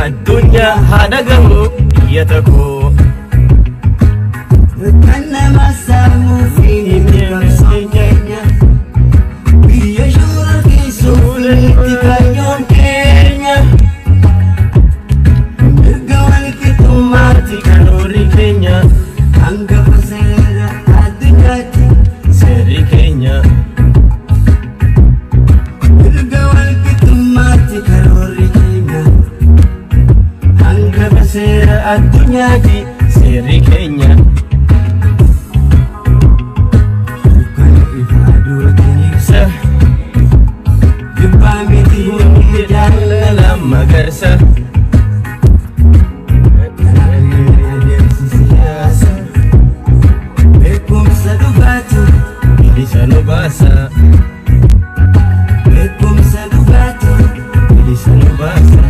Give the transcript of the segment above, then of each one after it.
Addunyaa haa dhagahu iyyata koo. Kan nama saamuuf hin qabsoon keenya. Biyya shoora keessuuf itti kaayyoon keenya. Mirga wal qixxummaatti Karoorri keenya hangafa seera addunyaatti. Seerri keenya. Mirga wal qixxummaatti karoorri keenya. Hangafa seera addunyaatti. Seerri keenya. Dukkana ifa aduutiin ibsa. Jibbaa miti hundi jaalala. Jaalala magarsa. Adeemsi siyaasa. Beekumsa dhugaatu. Bilisa nu baasa. Beekumsa dhugaatu. Bilisa nu baasa.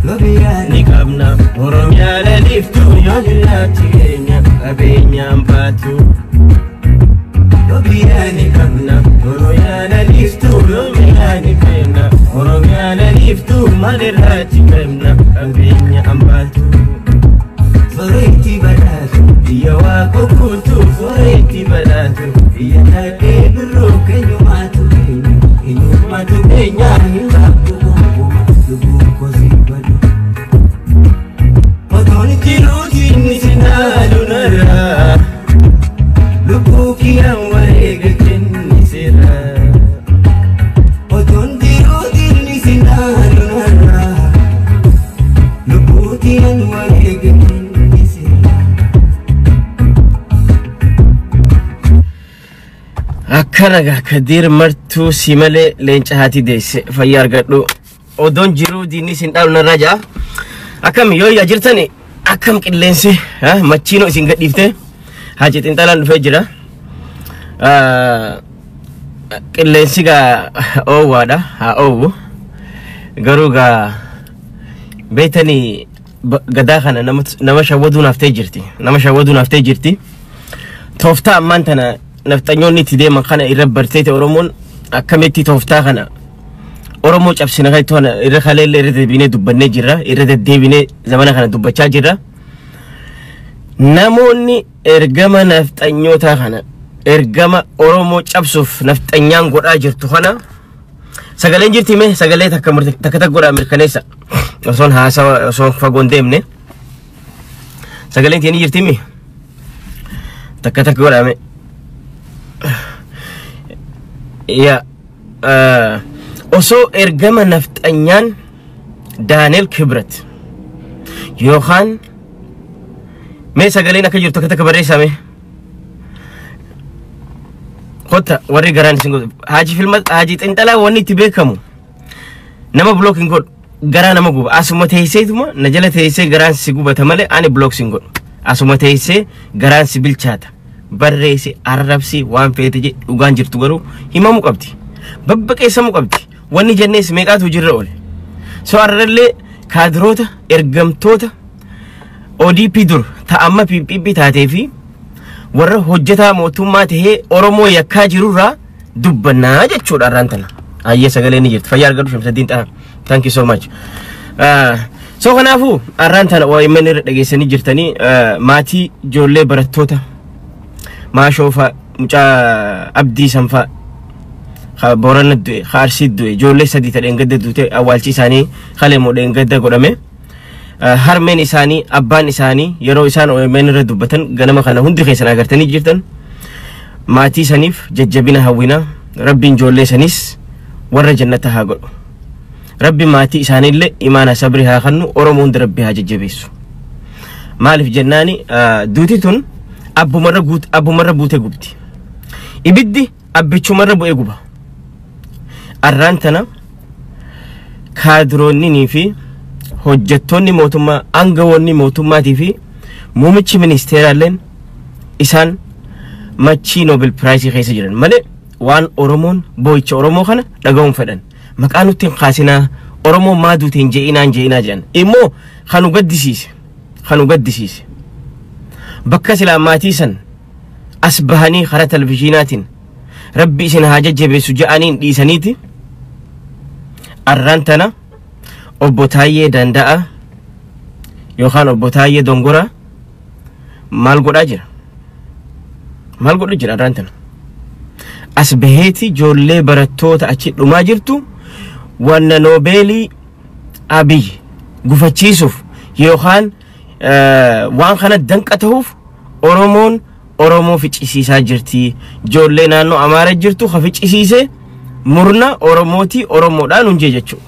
Lobiyaan Ni qabna Oromiyaa laliiftuu yoo jiraatti keenya qabeenyaan baatu. lobiyaan Ni qabna Oromiyaa laliiftuu yoo jiraatti keenya Oromiyaa laliiftuu maalirraatti qabna qabeenyaan baatu. Soreetti badhaatu. Biyya waaqa guutuu soreetti badhaatu. Biyya taatee birroo keenyumaatu keenya. Eenyumaatu keenya hin qabdu gonkumaa lubbuun koo si badu. Otoon jiruuti Inni sinaalu narraa lubbuu kiyyaan wareega kenniseera. Otoon jiruuti inni sinaalu narraa lubbuu kiyyaan wareega kenniseera. Akkana gaa Kadiir martuu si malee leenca haati deesse fayyaa argadhu. Odoon jiruu diinni sin dhaalu narraa ja'a. Akkam yoo yaa jirtani akkam qilleensi machiinoo isin gadhiifte Haaji Xinxalaan dhufee jira. Qilleensi gaa oowwaadha haa oowwu. Garuu gaa beektanii gadaa kana nama shawwaduu naaftee jirti. Nama shawwaduu naaftee jirti. Tooftaa ammaan tana nafxanyoonni itti deeman kana irra barteete Oromoon akkamitti tooftaa kana Oromoo cabsina kan itti irra kaleellee irra deddeebinee dubbannee jirra irra deddeebinee zamana kana dubbachaa jirra. Namoonni ergama nafxanyootaa kana ergama Oromoo cabsuuf nafxanyaan godhaa jirtu kana sagaleen jirti mee sagalee takka takka takka godhaa mirkaneessa osoon haasawa osoon fagoon deemne sagaleen tiini jirti mee takka takka godhaa mee. Yaa osoo ergama nafxanyaan Daaneel Kibrat yookaan mee sagaleen akka jirtu takka takka barreessaa mee kotta warri garaan isin godhu Haaji filma Haaji Xinxalaa wanni itti beekamu nama block hin godhu garaa nama guba asuma teesseetuma na jala teessee garaan si gubata malee ani block sin godhu asuma teessee garaan si bilchaata barreessi arrabsi waan feete jedhi dhugaan jirtu garuu himamuu qabdi babbaqeessamuu qabdi wanni jennees meeqaatu hojiirra oole so arrallee kaadiroota ergamtoota ODP dur ta amma PPP taatee fi warra hojjetaa mootummaa tahee Oromoo yakkaa jirurraa dubbannaa jechuudha arraan tana. Ayyee sagalee ni jirti. Fayyaa argadhu Shamsaddiin Xahaa. Thank you so much. So kanaafuu arraan tana OMN irra dhageessanii jirtanii maatii ijoollee barattoota maashoo fa'a mucaa Abdii san fa'a ka Boorana du'e ka Arsii du'e ijoollee sadii ta dheengadda duute awwaalchi isaanii kalee moo dheengadda godhame. Harmeen isaanii abbaan isaanii yeroo isaan OMN irra dubbatan ganama kana hundi keessan agartanii jirtan maatii saniif jajjabina hawwinaa rabbiin ijoollee saniis warra jannata haa godhu. Rabbi maatii isaaniillee imaana sabri haa kennu Oromoo hundi rabbi haa jajjabeessu. Maaliif jennaani duuti tun abbumarra buutee gubti. Ibiddi abbichumarra bu'ee guba. Arraan tana kaadiroonninii fi hojjettoonni mootummaa aangawoonni mootummaatii fi muummichi ministeeraalleen isaan machii Nobel Prize keessa jiran malee waan Oromoon boo'icha Oromoo kana dhaga'uun fedhan. Maqaa nutti hin kaasinaa Oromoon maa duute hin je'inaa hin je'inaa jedhan. Immoo kan nu gaddisiise kan nu gaddisiise bakka silaa maatii san as bahanii karaa televizyiinaatiin rabbi isin haa jajjabeessu ja'aniin dhiisaniiti Arraan tana obbo Taayyee Danda'a yookaan obbo Taayyee Dongora maal godhaa jira? Maal godhu jira arraan tana? As baheeti ijoollee barattoota achi dhumaa jirtu wanna noobeelii Abiy gufachiisuuf yookaan waan kana danqa ta'uuf Oromoon Oromoo ficcisiisaa jirti. Ijoollee naannoo Amaara jirtu ka ficcisiise murna Oromootii Oromoodhaan hunjee jechuudha.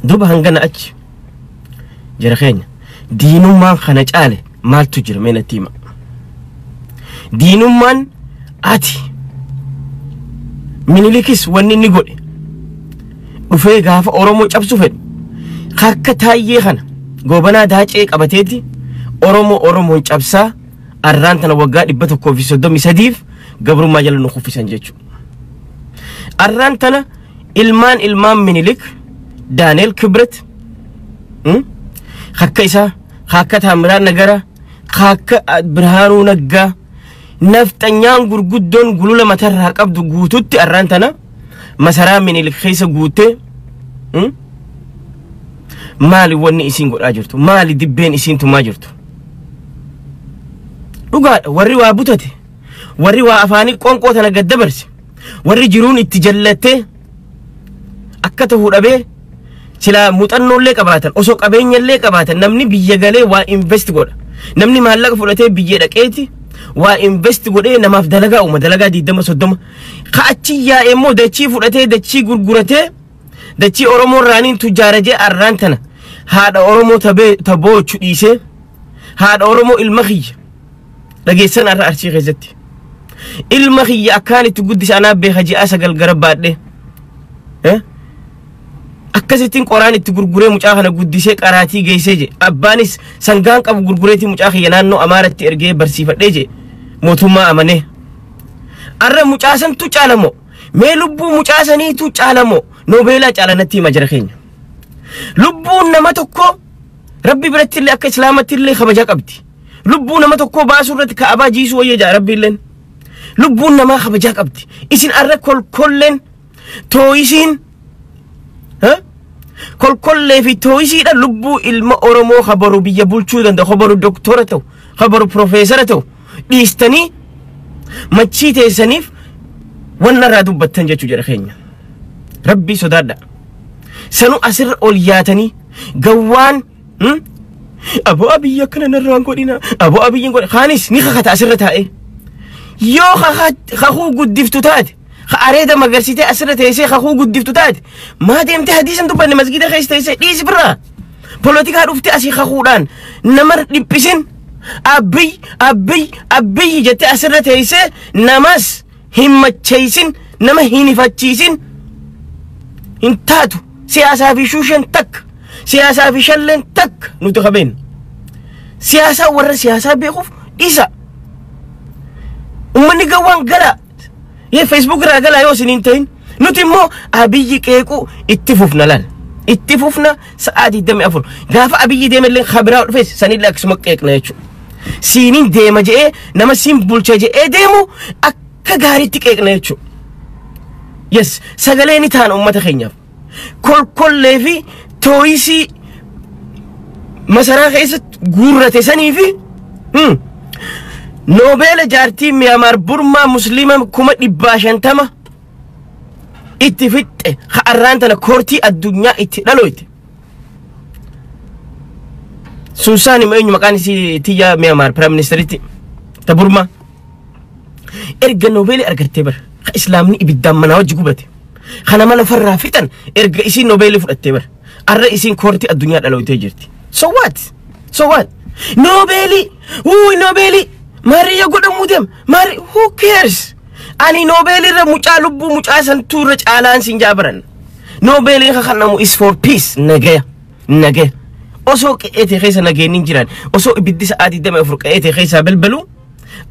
Duuba hangana achi jira keenya diinummaan kana caale maaltu jira mee natti hima. Diinummaan ati Minilikis wanni inni godhe dhufee gaafa Oromoo cabsu fedhu akka Taayyee kana Goobanaa Daacee qabateeti Oromoo Oromoon cabsaa arraan tana waggaa 133f gabrummaa jala nu kuffisan jechuudha. Arraan tana ilmaan Minilik Daaneel Kibret akka isaa akka Taamiraan Nagaraa akka Birhaanuu Naggaa nafxanyaan gurguddoon gulula matarraa qabdu guututti arraan tana masaraa Minilik keessa guutee maali wanni isiin godhaa jirtu? Maali dibbeen isiin tumaa jirtu? Dhugaadha, warri waa butate, warri waa afaanii qonqoo tana gad dabarse, warri jiruun itti jallattee akka ta'uu dhabee silaa muuxannoollee qabaatan, osoo qabeenyallee qabaatan, namni biyya galee waa invest godha. Namni maallaqa fudhatee biyya dhaqeeti waa invest godhee namaaf dalagaa uuma, dalagaa 20 30. Ka achi yaa'e immoo dachii fudhatee dachii gurguratee dachii Oromoo irraaniin tujjaara jee arraan tana haadha Oromoo taboochu dhiisee haadha Oromoo ilma kiyya dhageessan arra Arsii keessatti. Ilma kiyya akkaan itti guddisa anaa beeka ji'a 9 gara baadhee. Akkasittiin qoraan itti gurguree mucaa kana guddisee qaraatii geessee je. Abbaanis sangaan qabu gurgureetii mucaa kiyya naannoo Amaaratti ergee barsiifadhee je. Mootummaa amanee. Arra mucaa santu caalamoo? Mee lubbuu mucaa saniitu caalamoo? Noobeelaa caala natti hima jara keenya. Lubbuun nama tokko Rabbi biratti illee akka Islaamatti illee kabajaa qabdi. Lubbuu nama tokkoo baasuu irratti ka'abaa jiisuu wayya jaa Rabbi illeen. Lubbuun namaa kabajaa qabdi. Isin arra kolkolleen tooyisiin kolkollee fi tooyisiidha lubbuu ilma Oromoo kabaru biyya bulchuu danda'u, kabaru doktora ta'u, kabaru profeesara ta'u dhiistanii machii teessaniif wanna irraa dubbattan jechuu jedha keenya. Rabbii sodaadha. Sanuu asirra ol yaatanii gawwaan aboo Abiyyi akkana narraan godhina, aboo Abiyyiin godha kaanis ni kakata asirra taa'ee. Yoo kakuu guddiftu taate, ka areeda magarsitee asirra teessee kakuu guddiftu taate, maa deemtee hadiisa dubbanne masgida keessa teessee dhiisi birraa. Polotikaa dhuftee asii kakuudhaan nama dhiphisin. Abiyyi Abiyyi Abiyyi jettee asirra teessee namas hin macheessin, nama hin ifachiisin. Hin taatu. Siyaasaa fi shuusheen takka, siyaasaa fi shalleen takka nuti qabeen. Siyaasaa warra siyaasaa beekuuf dhiisa. Uummanni gawwaan galaa. Yee Facebook irraa galaa yoo isiniin ta'in. Nuti immoo Abiyyi qeequu itti fufna laal. Itti fufna sa'aa 24. Gaafa Abiyyi deemallee kabiraa dhufes sanillee akkasuma qeeqna jechuudha. Siiniin deema je'ee nama siin bulcha je'ee deemu akka gaariitti qeeqna jechuudha. Yes, sagalee ni taana uummata keenyaaf. Kolkollee fi tooyisii masaraa keessatti guurrate sanii fi noobeela jaartii Miyaamaar Burmaa Musliima 550,000 itti fixxe ha'arraan tana koortii addunyaa itti dhaloyte. Suusaan immoo eenyu maqaan isii tiyya Miyaamaar piraayim ministeritti ta Burmaa. Erga noobeelii argattee bara ka islaamni ibiddaan manaa wajji gubate. Kana mala farraa fixan erga isiin noobeelii fudhattee bara. Arra isiin koortii addunyaa dhaloytee jirti. So what? So what? Noobeelii! Wuuy noobeelii! Maariyya godhamuu deema. Maari who cares? Ani noobeelii irra mucaa lubbuu mucaa santuu irra caalaan siin jaabaran. Noobeeliin kakanamu is for peace. Nagaya. Nagaya. Osoo qe'eetee keessa nageenyi hin jiran, osoo ibiddi sa'aa 24 qe'eetee keessaa balbalu,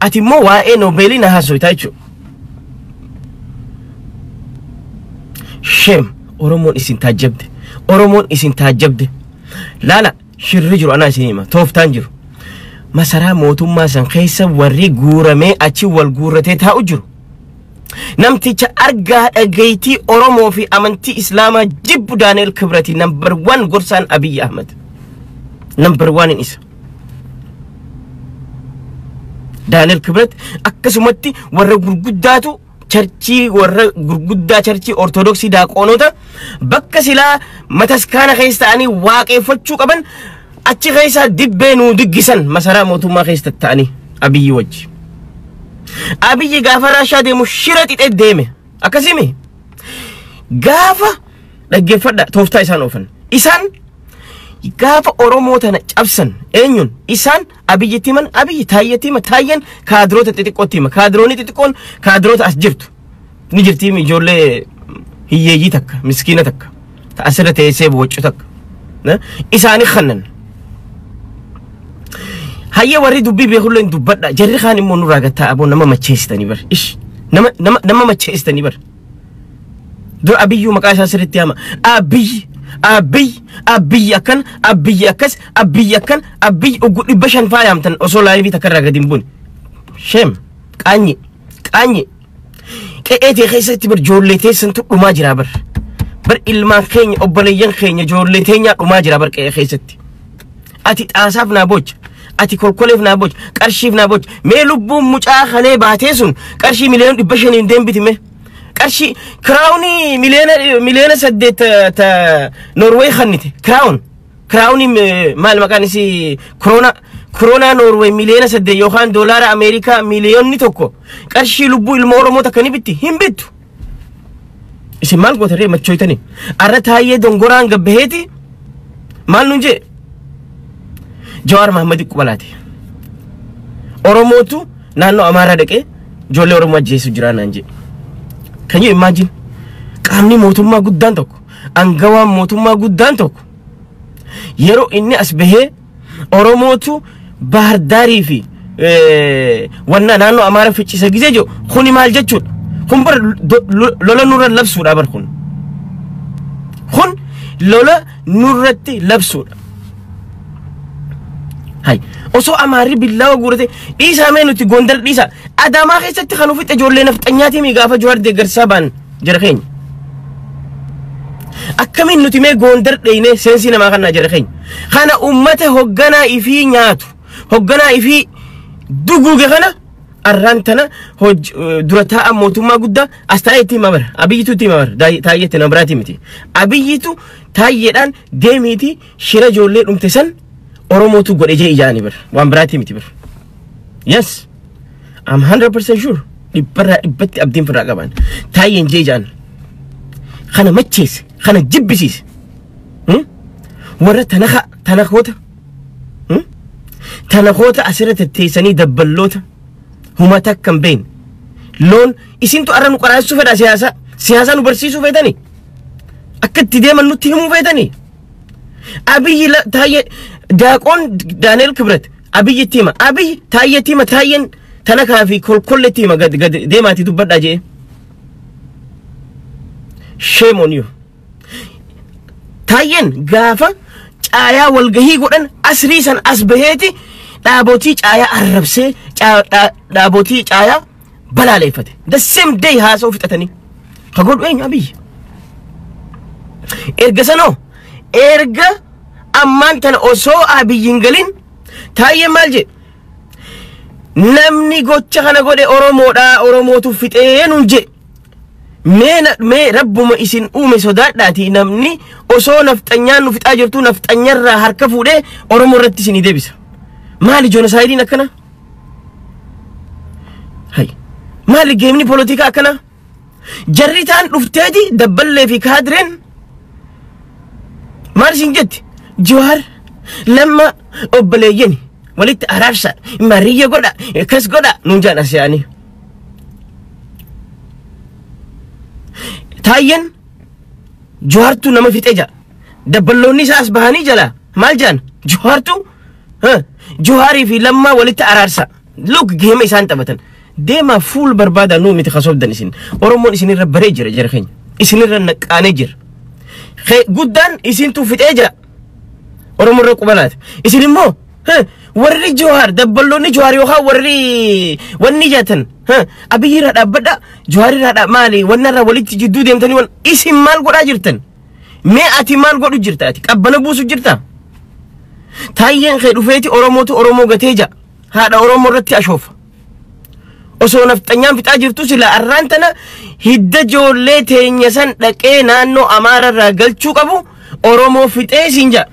ati immoo waa'ee noobeelii na haasoytaa jechuudha. Shame. Oromoon isin taajjabde. Oromoon isin taajjabde. Laala shirri jiru anaa isin hima. Tooftaan jiru. Masaraa mootummaa san keessa warri guuramee achi wal guurratee taa'u jiru. Namticha argaa dhageetii Oromoo fi amantii Islaamaa jibbu Daani'el Kibrati, number one gorsaan Abiyyi Ahmad. Number one isa. Daani'el Kibrat akkasumatti warra gurguddaatu church, warra gurguddaa church Ortodoksii, daaqoonota bakka silaa mataskaana keessa ta'anii waaqeffachuu qaban achi keessaa dibbee nuu diggisan masaraa mootummaa keessa ta'anii Abiyyi wajji. Abiyyi gaafa Raashaa deemu shira xixee deeme. Akkasimi gaafa dhaggeeffadha, tooftaa isaan oofan. Isaan gaafa Oromoo tana cabsan eenyuun? Isaan Abiyyitti himan, Abiyyi Taayyetti hima, Taayyeen kaadiroota xixiqqootti hima. Kaadiroonni xixiqqoon kaadiroota as jirtu. Ni jirti ijoollee hiyyeeyyii takka, miskiina takka, ta asirra teessee booccu takka. Isaanii kannan. Hayyee, warri dubbii beekullee hin dubbadha. Jarri kaan immoo nurraa gattaa aboo, nama macheessitanii bar. Ish, nama macheessitanii bar. Dura Abiyyuu maqaa isaa sirriitti yaama. Abiyyi, Abiyyi, Abiyyi akkan, Abiyyi akkas, Abiyyi akkan, Abiyyi oggu 500 faa yaamtan osoo live takka irraa gadi hin buune. Shame, qaanyi, qaanyi. Qe'ee tee keessatti bar ijoollee teessantu dhumaa jira bar. Bar ilmaan keenya, obboleeyyan keenya, ijoollee teenyaa dhumaa jira bar qe'ee keessatti. Ati xaasaaf naa bocha. Ati kolkoleef naa bocha. Qarshiif naa bocha. Mee lubbuun mucaa kalee baatee sun qarshii miliyoona 500n deembiti mee? Qarshii crown miliyoona 8 ta Noorweey kannite. Crown. Crown maal maqaan isii, krona. Kroonaa Noorweey miliyoona 8 yookaan doolaara Ameerikaa miliyoonni 1 qarshii lubbuu ilma Oromoo takka ni bitti? Hin bittu. Isin maal gootarree machooytanii? Arra Taayyee dongoraan gabbaheeti maal nuun jee? Jawaar Mahammad qubalaate. Oromootu naannoo Amaaraa dhaqee ijoollee Oromoo ajjeesu jira naan jee. Can you imagine? Qaamni mootummaa guddaan tokko, angawaan mootummaa guddaan tokko yeroo inni as bahee Oromootu Baahardaarii fi wanna naannoo Amaaraa ficcisa gizee jiru, kuni maal jechuudha? Kun bar lola nurra labsuudha bar kun. Kun lola nurratti labsuudha. Hay, osoo Amaarri billaawa guurate dhiisaa, mee nuti Gondar dhiisaa. Adaamaa keessatti kan ufitte ijoollee nafxanyaatii mi gaafa Jawaar deeggarsaa baan jara keenya. Akkamiin nuti mee Gondar dheeyne seensii namaa kannaa jara keenya? Kana ummata hogganaa ifii nyaatu, hogganaa ifii duguuge kana arraan tana dura taa'aa mootummaa guddaa as taa'ee itti hima bara. Abiyyitu itti hima bara. Taayyeetti nama biraatii miti. Abiyyitu Taayyeedhaan deemiiti shira ijoollee dhumte san Oromootu godhe jee ijaani bara. Waan biraatii miti bara. Yes. I'm 100% sure. Dhibbarraa dhibbatti abdiin firraa qaban. Taayyeen jee ijaan. Kana macheesse, kana jibbisiise. Warra tanaka tanakoota. Tanakoota asirra tetteessanii dabballoota huma takka hin beekne. Loon isintu arra nu qaraasisuu fedha siyaasaa. Siyaasaa nu barsiisuu fedhani. Akka itti deeman nutti himuu fedhani. Abiyyi Taayyee, daaqoon Daani'el Kibret Abiyyi itti hima. Abiyyi Taayyee itti hima. Taayyeen tanakaa fi kolkolle itti hima, gad gad deemaatii dubbadhaa jee. Shame on you. Taayyeen gaafa caayaa walgahii godhan asrii san as baheeti dhaabotii caayaa arrabsee, dhaabotii caayaa balaaleeffate. The same day haasa'uu fixatanii. Ka godhu eenyu? Abiyyi. Erga sanoo, erga ammaan tana osoo Abiyyi hin galin Taayyeen maal jedhe? Namni gocha kana godhe Oromoodha, Oromootu fixee nuun jedhe. Mee rabbuma isin uume sodaadhaati, namni osoo nafxanyaan nu fixaa jirtu nafxanyarraa harka fuudhee Oromoo irratti isinii deebisa. Maali genocide akkana? Hay. Maali geemni polotikaa akkana? Jarri taan dhufteeti dabballee fi kaadireen maal isin jetti? Jawaar Lamma obboleeyyan walitti araarsa, mariyya godha, kas godha nuun jaan as yaa'anii. Taayyeen Jawaartu nama fixe ja'a. Dabballoonni isaa as bahanii jala maal jaan? Jawaartu Jawaarii fi Lammaa walitti araarsa. Look, geema isaan taphatan. Deemaa fuul barbaada, nuu miti kasobdan isin. Oromoon isinirra baree jira jara keenya. Isinirra naqqaanee jira. Guddaan isintu fixee jira. Oromoo irra quba laata. Isin immoo Warri Johaar, dabballoonni Johaar yookaan warri wanni jaatan Abiyyi irraa dhaabbadha, Johaar irraa maali wanna irraa walitti jidduu deemtanii wan isin maal godhaa jirtan? Mee ati maal godhu jirta? Ati qabbana buusu jirta? Taayyeen kee dhufeeti Oromootu Oromoo gatee ja'a. Haadha Oromoo irratti ashoofa. Osoo nafxanyaan fixaa jirtu sila arraan tana hidda ijoollee teenya san dhaqee naannoo Amaara irraa galchuu qabu Oromoo fixee siin ja'a.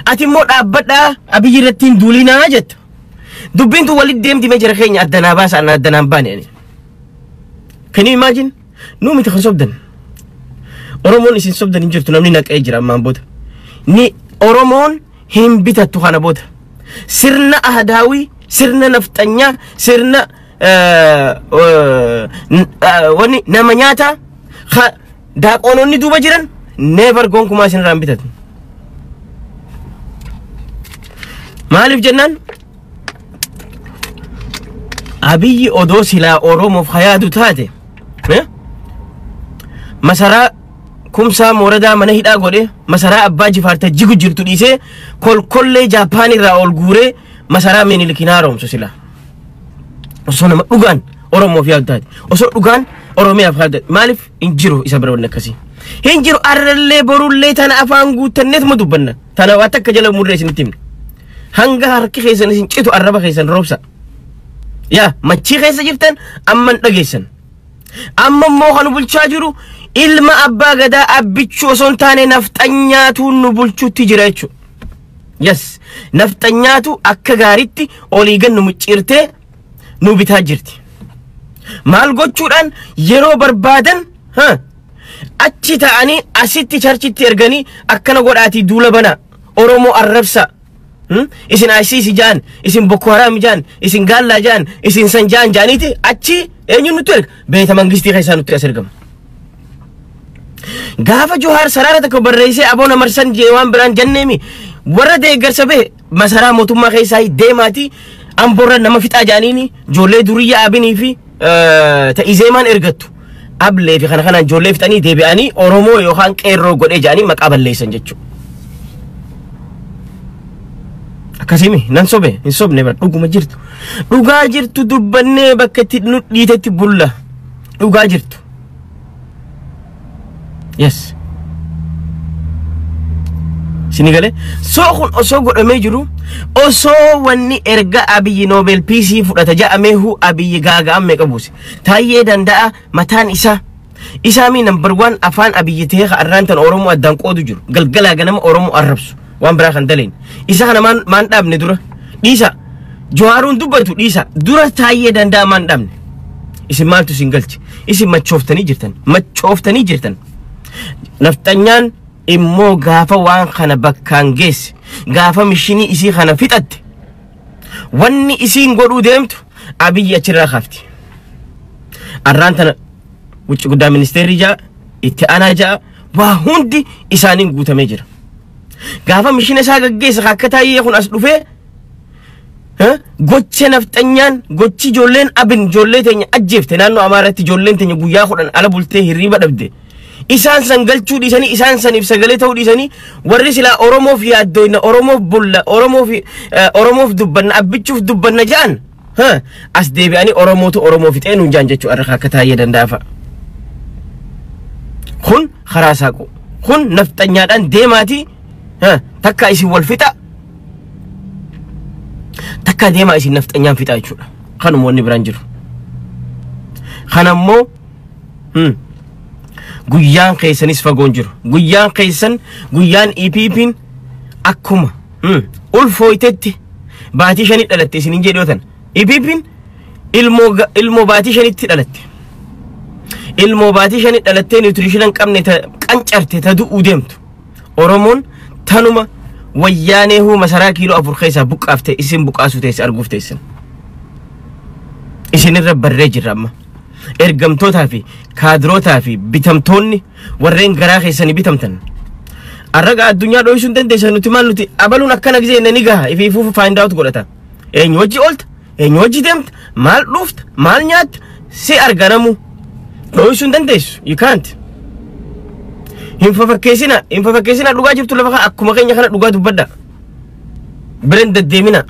Ati immoo dhaabbadhaa Abiyyi irratti hin duulinaa jetta. Dubbiin tun walitti deemti mee jara keenya addanaa baasa anaa addanaan baane ani. Can you imagine? Nuu miti kan sobdan. Oromoon isin sobdan hin jirtu, namni naqee jira ammaan booda. Ni Oromoon hin bitattu kana booda. Sirna ahadaawii, sirna nafxanyaa, sirna wanni nama nyaataa daaqoononni duuba jiran never gonkumaa isin irraa hin bitatu. Maaliif jennaan Abiyyi odoo silaa Oromoof hayaadu taate masaraa Kumsaa Mooradaa mana hidhaa godhe, masaraa Abbaa Jifaar jigu jirtu dhiisee kolkollee Jaappaan irraa ol guuree masaraa Minilik hin haaromsu silaa. Osoo nama dhugaan Oromoof yaadu taate, osoo dhugaan Oromiyaaf yaadu taate, maaliif hin jiru isa bira wanni akkasii? Hin jiru. Arrallee borullee tana afaan guuttanneetuma dubbanna. Tana waan takka jala murree isinitti himna. Hanga harki keessan isin citu arraba keessan roobsa. Yaa machii keessa jirtan amman dhageessan. Amma immoo kan bulchaa jiru ilma abbaa gadaa Abbichuu osoo hin taane nafxanyaatu nu bulchuutti jira jechuudha. Yes, nafxanyaatu akka gaariitti olii gad nu micciirtee nu bitaa jirti. Maal gochuudhaan? Yeroo barbaadan achi ta'anii asitti charchitti erganii akkana godhaatii duula banaa, Oromoo arrabsa. Isin ISIS jaan, isin Boko Haram jaan, isin Gaallaa jaan, isin san jaan jaaniiti achi eenyu nutti erga? Beeta mangistii keessaa nutti as ergama. Gaafa Johaar saraara tokko barreessee aboona marsan jee waan biraan jenneemi warra deeggarsa bahe masaraa mootummaa keessaa deemaati amboorra nama fixaa jaaniini ijoollee duriyyaa Abinii fi ta'izeemaan ergattu. Ablee fi kana kanaan ijoollee fixanii deebi'anii Oromoo yookaan qeerroo godhee jaanii maqaa balleessan jechuudha. Akkasimi nan sobe? Hin sobne bara, dhuguma jirtu. Dhugaa jirtu dubbannee bakka itti nu dhiitetti bulla. Dhugaa jirtu. Yes. Sini galee soo kun osoo godhamee jiru, osoo wanni erga Abiyyi Nobel Peace fudhata jedhamee hu Abiyyi gaaga'an meeqa buuse. Taayyee Danda'a mataan isaa isaamii number one afaan Abiyyi ta'ee arraan tan Oromoo addaan qoodu jiru. Galgalaa ganama Oromoo arrabsu. Waan biraa kan daleen. Isa kana maan dhaabne dura? Dhiisa. Jawaaruun dubbatu dhiisa. Dura Taayyee Danda'a maan dhaabne? Isin maaltu isin galche? Isin machooftanii jirtan. Machooftanii jirtan. Nafxanyaan immoo gaafa waan kana bakkaan geesse, gaafa mishinii isii kana fixatte, wanni isiin godhuu deemtu Abiyyi achirraa kaafti. Arraan tana wucci guddaa ministeerri ja'a, itti aanaa ja'a, waa hundi isaaniin guutamee jira. Gaafa mishina isaa gaggeessa akka Taayyee kun as dhufee gocha nafxanyaan, gochi ijoolleen Abin ijoollee teenya ajjeefte, naannoo Amaaraatti ijoolleen teenya guyyaa 10 ala bultee hirriiba dhabde. Isaan san galchuu dhiisanii, isaan saniif sagalee ta'uu dhiisanii, warri silaa Oromoof yaaddoyna, Oromoof bulla, Oromoof dubbanna, Abbichuuf dubbanna ja'an as deebi'anii Oromootu Oromoo fixee nuun jaan jechuu irra akka Taayyee Danda'a fa'a. Kun karaa saaqu. Kun nafxanyaadhaan deemaati takka isin wal fixa, takka deemaa isin nafxanyaan fixa jechuudha. Kanuma, wanni biraan jiru. Kanammoo guyyaan keessanis fagoon jiru. Guyyaan keessan, guyyaan EPP'n akkuma ulfooytetti baatii 5 dhalatte isin hin jedhootan. EPP'n ilmoo baatii 5tti dhalatte. Ilmoo baatii 5 dhalattee nutrition hin qabne, ta qancarte, ta du'uu deemtu. Oromoon tanuma wayyaanee huu masaraa kiiloo 4 keessaa buqqaaftee isin buqqaasuu teesse arguuf teessan. Isinirra barree jirra amma. Ergamtootaa fi kaadirootaa fi bitamtoonni warreen garaa keessanii bitamtan. Arraga addunyaa dho'isuu hin dandeessan. Nuti maal nuti abaluun akkana gisee ni gaha ifii fuufu find out godhata. Eenyu wajji oolta? Eenyu wajji deemta? Maal dhuufta? Maal nyaatta? Si arganamu. Dho'isuu hin dandeessu. You can't. Hin fafakkeessina, hin fafakkeessina, dhugaa jirtu lafa kana akkuma keenya kana dhugaa dubbadha. Biran deddeemina.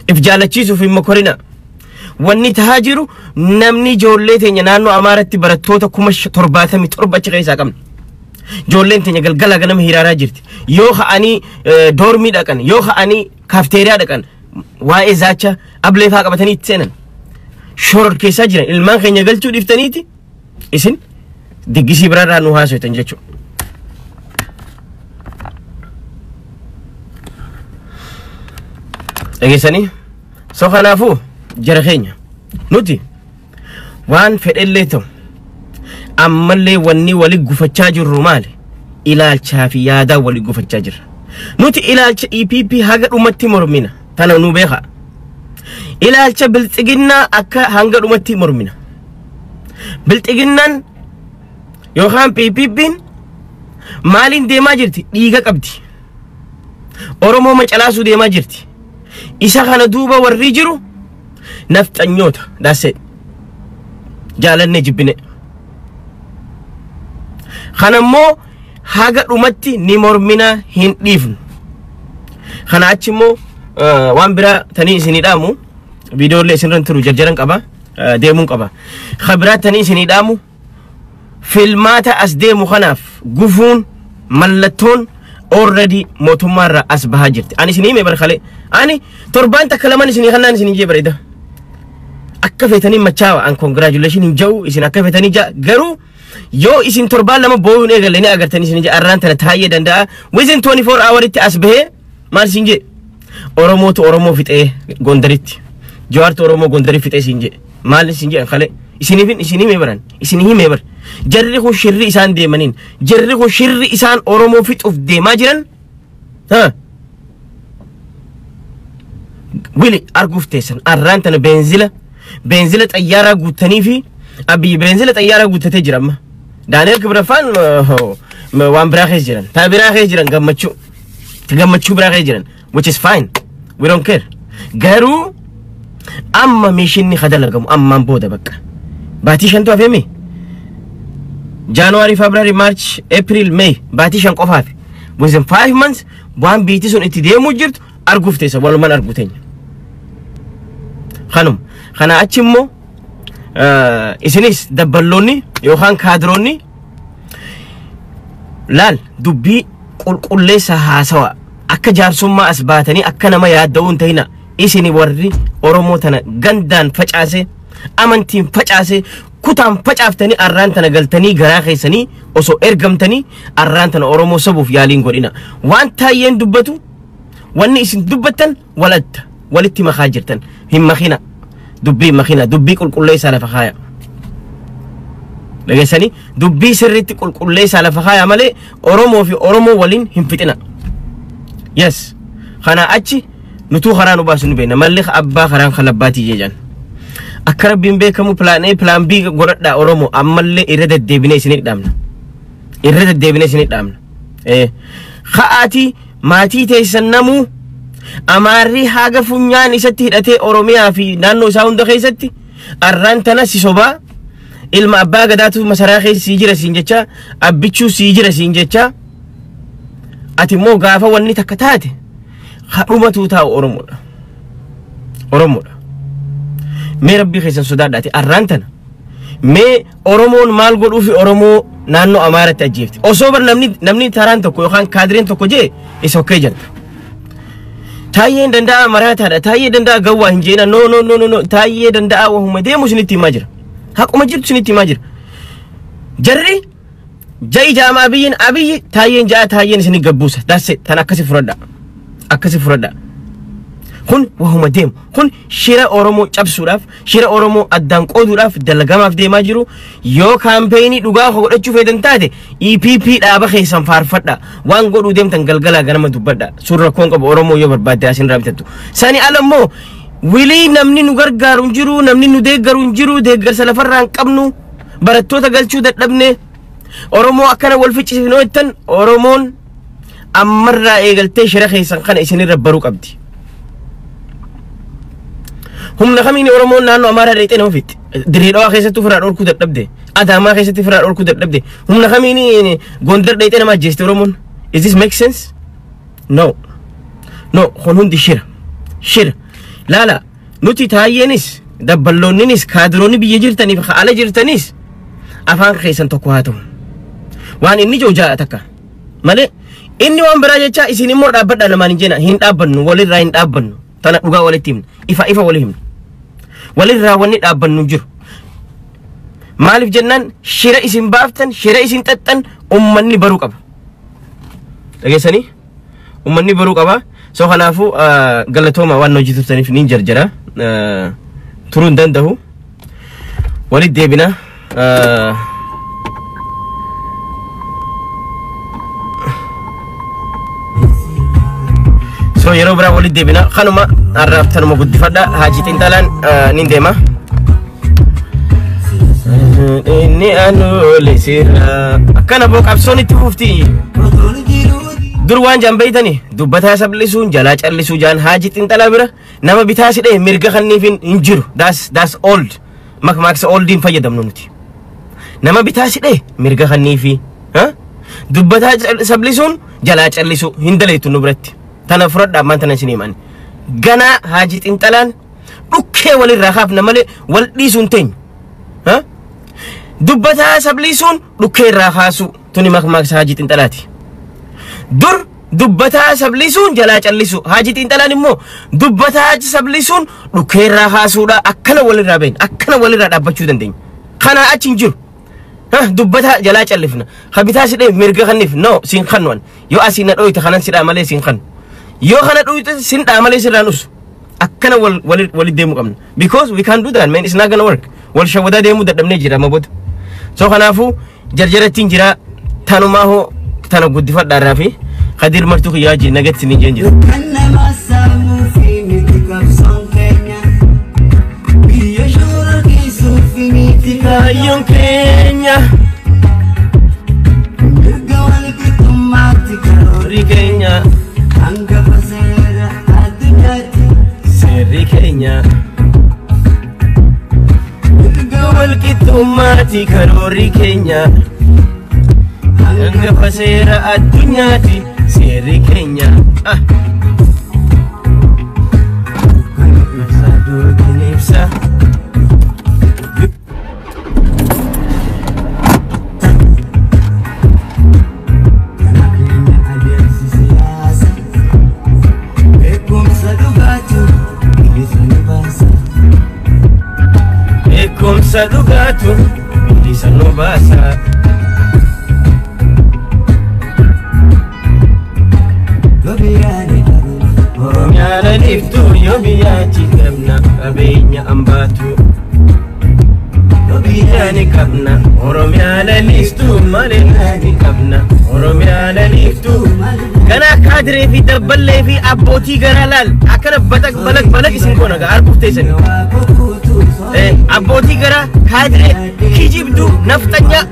If jaalachiisuuf hin mokorina. Wanni tahaa jiru namni ijoollee teenya naannoo Amaaratti barattoota 77,000 achi keessaa qabna. Ijoolleen teenya galgala ganama hiraaraa jirti. Yoo ka'anii doormii dhaqan, yoo ka'anii kaafteeriyaa dhaqan, waa'ee zaacha ablee fa'aa qabatanii itti seenan. Shoror keessaa jiran ilmaan keenya galchuu dhiiftaniiti isin diggisii biraarraa nu haasoitan jechuudha. Dhageessanii? So kanaafuu jara keenya nuti waan fedhellee ta'u ammallee wanni wali gufachaa jirru maali? Ilaalchaa fi yaadaa wali gufachaa jirra. Nuti ilaalcha EPP haga dhumatti mormina. Tana nu beeka. Ilaalcha bilxiginnaa akka hanga dhumatti mormina. Bilxiginnaan yookaan PPP'n maaliin deemaa jirti? Dhiiga qabdi. Oromoo macalaasuu deemaa jirti. Isa kana duuba warri jiru nafxanyoota. That's it. Jaalannee jibbine. Kana immoo haga dhumatti ni mormina hin dhiifnu. Kana achi immoo waan biraa tanii isinii dhaamu viidiyoolee isinirra turu jarjaran qaba deemuun qaba. Ka biraa tanii isinii dhaamu filmaata as deemu kanaaf gufuun mallattoon already mootummaarraa as bahaa jirti. Ani isinii hime barkalee. Ani torbaan takka lamaan isinii kannaan isinii jee bareeda. Akka feetanii machaawa an congratulation hin ja'u isin akka feetanii ja'a garuu yoo isin torbaan lama boo'uun eegalle ni agartanii isin ja'a arraan tana taa'ee danda'a within 24 hour itti as bahee maal isin jee Oromootu Oromoo fixee Gondaritti Jawaartu Oromoo Gondarii fixee isin jee maal isin jee kalee isiniifin isinii himee baran isinii himee bar jarri kun shirri isaan deemaniin jarri kun shirri isaan Oromoo fixuuf deemaa jiran ha wili arguuf teessan arraan tana beenzila xayyaaraa guuttanii fi Abiyyi beenzila xayyaaraa guuttatee jira amma. Daani'el Kibrafaan waan biraa keessa jiran. Taa biraa keessa jiran gammachuu. Gammachuu biraa keessa jiran. Which is fine. We don't care. Garuu amma meeshinni kadalagamu ammaan booda bakka. Baatii shantu hafeemi? January, February, March, April, May. Baatii 5 qofa hafe. Within 5 months waan biitii sun itti deemuu jirtu arguuf teessa. Walumaan arguu teenya. Kanuma. Kana achi immoo isinis dabballoonni yookaan kaadiroonni laal dubbii qulqulleessa haasawa akka jaarsummaa as baatanii akka nama yaadda'uu hin ta'ina. Isini warri Oromoo tana gandaan facaase, amantiin facaase, kutaan facaaftanii arraan tana galtanii garaa keessanii osoo ergamtanii arraan tana Oromoo sabuuf yaaliin godhina. Waan taayyeen dubbatu wanni isin dubbattan waladda walitti makaa jirtan hin makina. Dubbii makina dubbii qulqulleessaa lafa kaaya. Dhageessanii dubbii sirriitti qulqulleessaa lafa kaaya malee Oromoo fi Oromoo waliin hin fixina. Yes. Kana achi nutuu karaa nu baasu nu beekna. Malli abbaa karaan kalabbaatii jejan. Akka rabbiin beekamu plan A plan B godhadhaa Oromoo ammallee irra deddeebinee isinii dhaamna. Irra deddeebinee isinii dhaamna. Ka'aatii maatii teessan namuu Amaarri haga funyaan isatti hidhatee Oromiyaa fi naannoo isaa hunda keessatti arraan tana si sobaa ilma abbaa gadaatu masaraa keessa sii jira siin jecha abbichuu sii jira siin jecha ati immoo gaafa wanni takka taate hadhumatu taa'u Oromoodha. Oromoodha. Mee rabbii keessan sodaadhaati arraan tana mee Oromoon maal godhuu fi Oromoo naannoo Amaaratti ajjeefti. Osoo bar namni taraan tokko yookaan kaadireen tokko jee isa okkee jirta. Taayyeen danda'a maraataadha. Taayyee danda'a gawwaa hin jeena. No no no no no. Taayyee danda'a wahuma deemu isinitti himaa jira. Haquma jirtu isinitti himaa jira. Jarri ja'i jaama Abiyyiin Abiyyi taayyeen ja'a taayyeen isinii gabbuusa. That's it. Tan akkasi fudhadha. Akkasi fudhadha. Kun wahuma deemu. Kun shira Oromoo cabsuudhaaf, shira Oromoo addaan qooduudhaaf dalagamaaf deemaa jiru. Yoo kaampeenii dhugaa godhachuu feetan taate EPP dhaaba keessan faarfadha. Waan godhuu deemtan galgalaa ganama dubbadha. Sun rakkoon qabu Oromoo yoo barbaadde asin irraa bitattu. Sani ala immoo wilii namni nu gargaaru hin jiru, namni nu deeggaru hin jiru, deeggarsa lafarraa hin qabnu, barattoota galchuu dadhabne, Oromoo akkana wal ficcisiifnoo jettan Oromoon ammarraa eegaltee shira keessan kana isinirra baruu qabdi. Humna kamiin Oromoon naannoo Amaaraa dheexee nama fixxe. Dirree Dhawaa keessatti ofirraa dhorkuu dadhabde. Adaamaa keessatti ofirraa dhorkuu dadhabde. Humna kamiin Gondar dheexee nama ajjeeste Oromoon. Is this make sense? No. No, kun hundi shira. Shira. Laala, nuti taayyeenis, dabballoonninis, kaadiroonni biyya jirtaniif ala jirtanis afaan keessan tokko haa ta'u. Waan inni jiru ja'a takka. Malee inni waan biraa jecha isin immoo dhaabbadhaa namaan hin jenna, hin dhaabbannu, walirraa hin dhaabbannu. Tana dhugaa walitti himna. Ifa ifa walii himna. Walirraa wanni dhaabbannu jiru. Maaliif jennaan shira isin baaftan, shira isin xaxxan ummanni baruu qaba. Dhageessanii? Ummanni baruu qaba. So kanaafuu galatooma waan hojii turtaniif niin jarjara. Turuu hin danda'u. Walitti deebina. So yeroo biraa walitti deebina. Kanuma har'aaf tanuma guddifadha. Haajii Xiinxalaan niin deema. Inni anuule sirra. Akkana boo qabsoon itti fufti. Dur waan jaan beeytani dubbataa sablisuun jalaa callisuu jaan Haajii Xiinxalaa bira nama bitaa si dhee mirga kanniif hin jiru. That's old. Makmaaksa oldiin fayyadamnu nuti. Nama bitaa si dhee mirga kanniifi. Dubbataa sablisuun jalaa callisuu hin daleetu nu biratti. Tana fudhadhaa ammaan tana isin himan. Ganaa Haajii Xiinxalaan dhukkee walirraa kaafna malee wal dhiisuu hin teenyu. Dubbataa sablisuun dhukkee irraa kaasuu tuni makmaaksa Haajii Xiinxalaati. Dur dubbataa sablisuun jalaa callisu. Haajii Xiinxalaan immoo dubbataa sablisuun dhukkee irraa kaasuudha. Akkana walirraa beekna. Akkana walirraa dhaabbachuu dandeenya. Kanaa achi hin jiru. Dubbataa jalaa callifna. Habitaa si dhee mirga kanniif no siin kannuan. Yoo asii na dhooyte kanan sidhaa malee siin kannu. Yoo kana dhooyte sin dhaa malee sirraan usu. Akkana wal wal deemuu qabna. Because we can't do that, man, it's not gonna work. Wal shawwadaa deemuu dadhabnee jira amma booda. So kanaafuu jarjarattiin jira tanumaa hoo tana guddifadhaa irraa fi Kadir martuu kiyyaa wajjin nagatti ni jeen jira. Kan nama saamuu fi miti qabsoon keenya. Biyya shoora keessuu fi miti Kaayyoon keenya. Mirga wal qixxummaatti karoorri Seerri keenya. Hangafa seera addunyaatti. Seerri keenya. Mirga wal qixxummaatti karoorri keenya. Hangafa seera addunyaatti seerri keenya. Duutiin ibsa. Kana keenya adeemsi siyaasa. Beekumsa dhugaatu bilisa nu baasa. Beekumsa dhugaatu bilisa nu baasa. Lobiyaan qabeenya Oromiyaa laliiftuu yoo biyyaatti qabna qabeenya hambaatu. Yoo ni qabna Oromiyaa laliiftuu malee ni qabna Oromiyaa laliiftuu. Ganaa kaadiree fi dabballee fi abbootii garaa laal akkana batak balak balak isin goona gaa arguuf teessani. Abbootii garaa kaadiree kijibduu nafxanyaa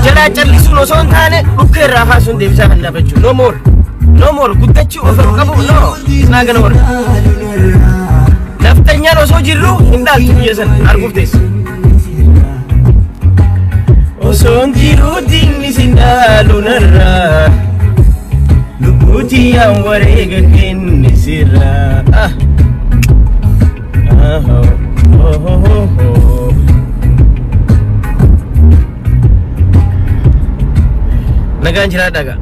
jalaa callisuun osoo hin taane dhukkee irraa kaasuun deebisaa kan dhaabachuu. No more. No more. Guddachuu of qabu no. It's not gonna work. Nafxanyaan osoo jirru hin dhaaltu biyya sana arguuf teessa. Osoon jiruu diinni sin dhaalu narraa. Lubbuutiyyaan wareega kenne sirraa. Nagaan jiraadhaa gaa.